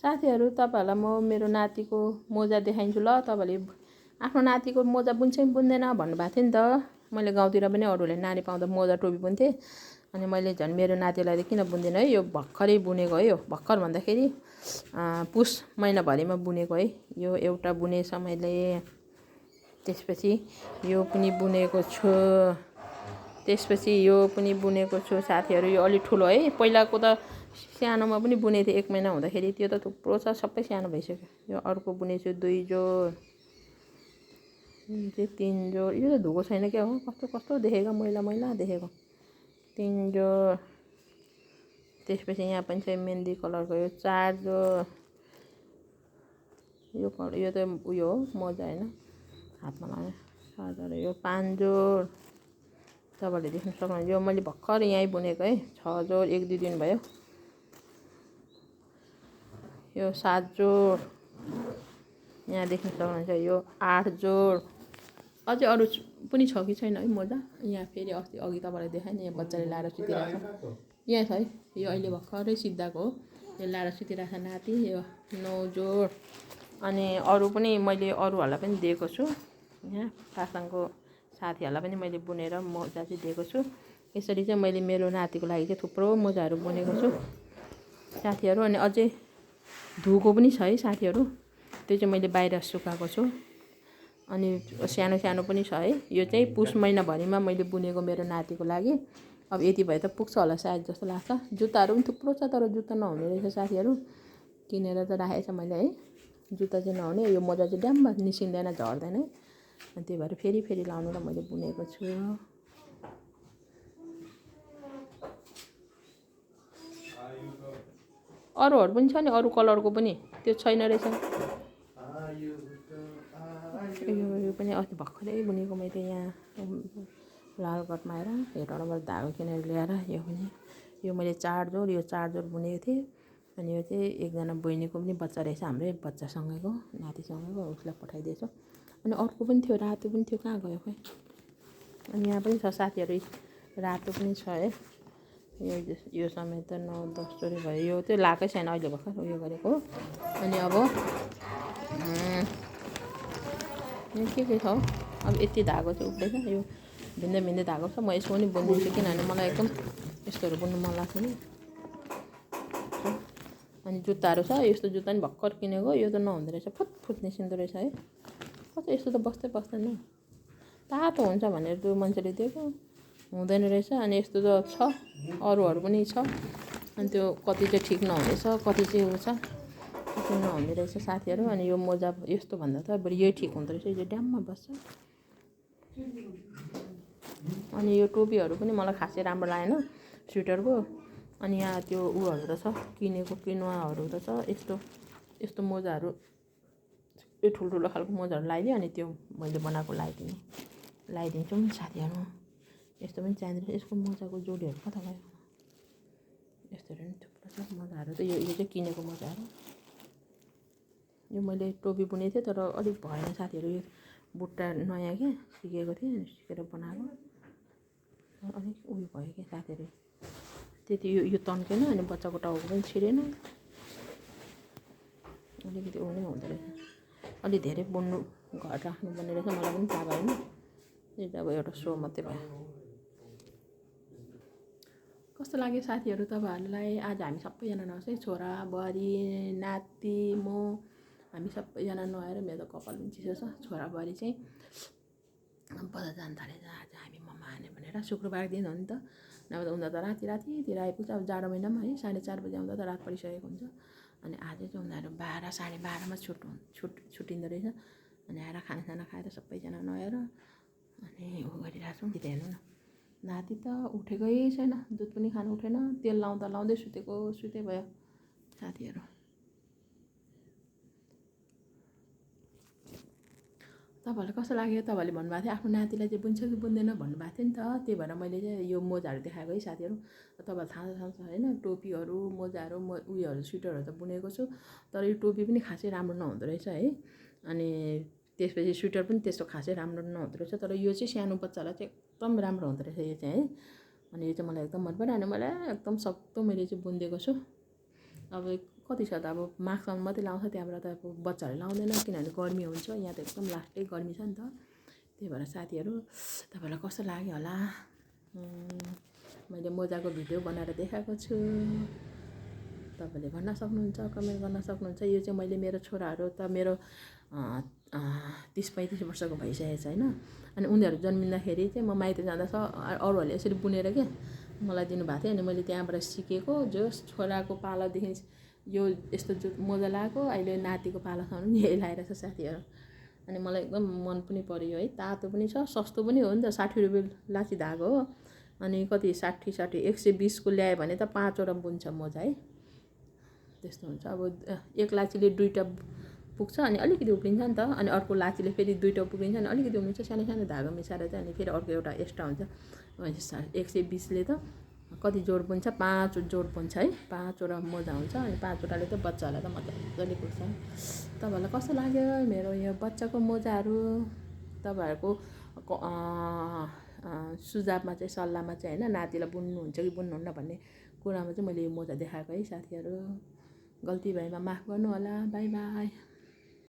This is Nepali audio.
साथीहरू तपाईँहरूलाई म मेरो नातिको मोजा देखाइन्छु ल। तपाईँले आफ्नो नातिको मोजा बुन्छ कि बुन्दैन भन्नुभएको थियो नि त। मैले गाउँतिर पनि अरूले नानी पाउँदा मोजा टोपी बुन्थेँ। अनि मैले झन् मेरो नातिलाई किन बुन्दिनँ है, यो भर्खरै बुनेको है। यो भर्खर भन्दाखेरि पुस महिनाभरिमा बुनेको है। यो एउटा बुनेछ मैले, त्यसपछि यो पनि बुनेको छु, त्यसपछि यो पनि बुनेको छु साथीहरू। यो अलि ठुलो है, पहिलाको त सानोमा पनि बुनेको थिएँ 1 महिना हुँदाखेरि। त्यो त थुप्रो छ, सबै सानो भइसक्यो। यो अर्को बुनेछु 2 जोर, यो चाहिँ 3 जोर। यो त धोएको छैन क्या हो, कस्तो कस्तो देखेको, मैला मैला देखेको। 3 जोर। त्यसपछि यहाँ पनि छ मेहन्दी कलरको यो 4 जोर। यो त उयो हो, मोजा होइन, हातमा लगाउने 4 जोर। यो 5 जोर। तपाईँले देख्न सक्नुहुन्छ, यो मैले भर्खर यहीँ बुनेको है, 6 जोर, 1-2 दिन भयो। यो 7 जोर, यहाँ देख्न सक्नुहुन्छ। यो 8 जोर। अझै अरू पनि छ कि छैन है मोजा। यहाँ फेरि अस्ति अघि तपाईँलाई देखाएँ नि, यहाँ बच्चाले लाएर सुतिरहेको छ, यहाँ छ है। यो अहिले भर्खरै सिद्धाएको हो, यो लाएर सुतिरहेको छ नाति। यो 9 जोर। अनि अरू पनि मैले अरूहरूलाई पनि दिएको छु। यहाँ पासाङको साथीहरूलाई पनि मैले बुनेर मोजा चाहिँ दिएको छु। यसरी चाहिँ मैले मेरो नातिको लागि चाहिँ थुप्रो मोजाहरू बुनेको छु साथीहरू। अनि अझै धोएको पनि छ है साथीहरू, त्यो चाहिँ मैले बाहिर सुकाएको छु। अनि सानो सानो पनि छ है। यो चाहिँ पुस महिनाभरिमा मैले बुनेको मेरो नातिको लागि। अब यति भए त पुग्छ होला सायद जस्तो लाग्छ। जुत्ताहरू पनि थुप्रो छ, तर जुत्ता नहुने रहेछ साथीहरू, किनेर त राखेको छ मैले है। जुत्ता चाहिँ नहुने, यो मोजा चाहिँ ड्याम्म निस्किँदैन, झर्दैन है। अनि त्यही भएर फेरि फेरि लाउनु र मैले बुनेको छु। अरूहरू पनि छ नि, अरू कलरको पनि, त्यो छैन रहेछ। यो पनि अस्ति भर्खरै बुनेको मैले यहाँ लालगढमा आएर हेटौँडाबाट धागो किनेर ल्याएर। यो पनि यो मैले 4 जोर, यो 4 जोर बुनेको थिएँ। अनि यो चाहिँ एकजना बहिनीको पनि बच्चा रहेछ, हाम्रै बच्चासँगैको, नातिसँगैको, उसलाई पठाइदिएछु। अनि अर्को पनि थियो, रातो पनि थियो, कहाँ गयो खोइ। अनि यहाँ पनि छ साथीहरू, रातो पनि छ है। यो समेत 9-10 जोडी भयो। यो चाहिँ लाएकै छैन, अहिले भर्खर उयो गरेको हो। अनि अब यो के छ हौ, अब यति धागो चाहिँ उब्रेछ। यो भिन्दै भिन्दै धागो छ, म यसको पनि बुनिदिन्छु, किनभने मलाई एकदम यस्तोहरू बुन्नु मन लाग्छ कि। अनि जुत्ताहरू छ, यस्तो जुत्ता पनि भर्खर किनेको। यो त नहुँदो रहेछ, फुट निस्किँदो रहेछ है। कस्तो यस्तो त बस्दै बस्दैन, तातो हुन्छ भनेर त्यो मान्छेले दिएको, हुँदैन रहेछ। अनि यस्तो त छ, अरूहरू पनि छ। अनि त्यो कति चाहिँ ठिक नहुँदैछ, कति चाहिँ उ छ, कति नहुँदो रहेछ साथीहरू। अनि यो मोजा यस्तो भन्दा त बरु यही ठिक हुँदो रहेछ, यो ड्याम्ममा बस्छ। अनि यो टोपीहरू पनि मलाई खासै राम्रो लागेन, स्वेटरको। अनि यहाँ त्यो उहरू त छ, किनेको किनुवाहरू त छ। यस्तो मोजाहरू, यो ठुल्ठुलो खालको मोजाहरू लगाइदियो। अनि त्यो मैले बनाएको लगाइदिन्छु नि साथीहरू। यस्तो पनि चाहिँदो रहेछ, यसको मोजाको जोडीहरू कता गयो। यस्तोहरू पनि थुप्रो छ मोजाहरू त। यो चाहिँ किनेको मोजाहरू। यो मैले टोपी बुनेको थिएँ, तर अलिक भएन साथीहरू। यो बुट्टा नयाँ क्या, सिकेको थिएँ, सिकेर बनाएको, अलिक उयो भयो क्या साथीहरू। त्यति यो तन्केन। अनि बच्चाको टाउको पनि छिरेन, अलिकति उ नै हुँदो रहेछ। अलि धेरै बुन्नु घर राख्नुपर्ने रहेछ, मलाई पनि थाहा भएन। यो त अब एउटा सो मात्रै भयो। कस्तो लाग्यो साथीहरू तपाईँहरूलाई? आज हामी सबैजना नुहाउँछ है, छोरा बुहारी नाति म, हामी सबैजना नुहाएर। मेरो त कपाल पनि चिसो छ। छोरा बुहारी चाहिँ बजार जान थालेछ आज, हामी मम्मा हाने भनेर। शुक्रबार दिन हो नि त, नभए त उनीहरू त रातितिर आइपुग्छ। अब जाडो महिनामा है, 4:30 बजी आउँदा त रात परिसकेको हुन्छ। अनि आज चाहिँ उनीहरू 12, 12:30मा छुट्टिँदो रहेछ। अनि आएर खानासाना खाएर सबैजना नुहाएर अनि उ गरिरहेको छौँ। त्यता हेर्नु न, नाति त उठेकै छैन, दुध पनि खानु उठेन। तेल लाउँदै सुते भयो साथीहरू। तपाईँहरूलाई कस्तो लाग्यो? तपाईँहरूले भन्नुभएको थियो आफ्नो नातिलाई चाहिँ बुन्छ कि बुन्दैन भन्नुभएको थियो नि त। त्यही भएर मैले चाहिँ यो मोजाहरू देखाएको है साथीहरू। तपाईँलाई थाहा छ होइन, टोपीहरू, मोजाहरू, उयोहरू, स्वेटरहरू त बुनेको छु। तर यो टोपी पनि खासै राम्रो नहुँदो रहेछ है। अनि त्यसपछि स्वेटर पनि त्यस्तो खासै राम्रो नहुँदो रहेछ। तर यो चाहिँ सानो बच्चालाई चाहिँ एकदम राम्रो हुँदो रहेछ यो चाहिँ है। अनि यो चाहिँ मलाई एकदम मन पर्यो। अनि मलाई एकदम सक्दो मैले चाहिँ बुनिदिएको छु। अब कति छ त अब माघसम्म मात्रै लाउँछ, त्यहाँबाट त अब बच्चाहरूले लाउँदैन किनभने गर्मी हुन्छ, यहाँ त एकदम लास्टै गर्मी छ नि त। त्यही भएर साथीहरू तपाईँलाई कस्तो लाग्यो होला, मैले मोजाको भिडियो बनाएर देखाएको छु, तपाईँले भन्न सक्नुहुन्छ, कमेन्ट गर्न सक्नुहुन्छ। यो चाहिँ मैले मेरो छोराहरू त मेरो 30-35 वर्षको भइसकेको छ होइन। अनि उनीहरू जन्मिँदाखेरि चाहिँ म माइत जाँदा अरूहरूले यसरी बुनेर के मलाई दिनुभएको थियो, अनि मैले त्यहाँबाट सिकेको। जो छोराको पालादेखि यो यस्तो जो मोजा लगाएको, अहिले नातिको पालासम्म पनि यही लगाएर छ साथीहरू। अनि मलाई एकदम मन पनि पर्यो है, तातो पनि छ, सस्तो पनि हो नि त, 60 रुपियाँ लाची धागो हो। अनि कति 60 120 को ल्यायो भने त 5वटा बुन्छ मोजा है, त्यस्तो हुन्छ। अब एक लाचीले 2टा पुग्छ अनि अलिकति उक्लिन्छ नि त, अनि अर्को लाचीले फेरि 2टा पुगिन्छ अनि अलिकति उक्लिन्छ, सानो सानो धागो मिसाएर चाहिँ अनि फेरि अर्को एउटा एक्स्ट्रा हुन्छ। 120ले त कति जोड बुन्छ, 5 जोड बुन्छ है, 5वटा मोजा हुन्छ। अनि 5वटाले त बच्चाहरूलाई त मजाले पुग्छ। तपाईँहरूलाई कस्तो लाग्यो मेरो यो बच्चाको मोजाहरू? तपाईँहरूको सुझावमा चाहिँ, सल्लाहमा चाहिँ होइन, नातिलाई बुन्नुहुन्छ कि बुन्नुहुन्न भन्ने कुरामा चाहिँ मैले यो मोजा देखाएको है साथीहरू। गल्ती भएमा माफ गर्नु होला। By by.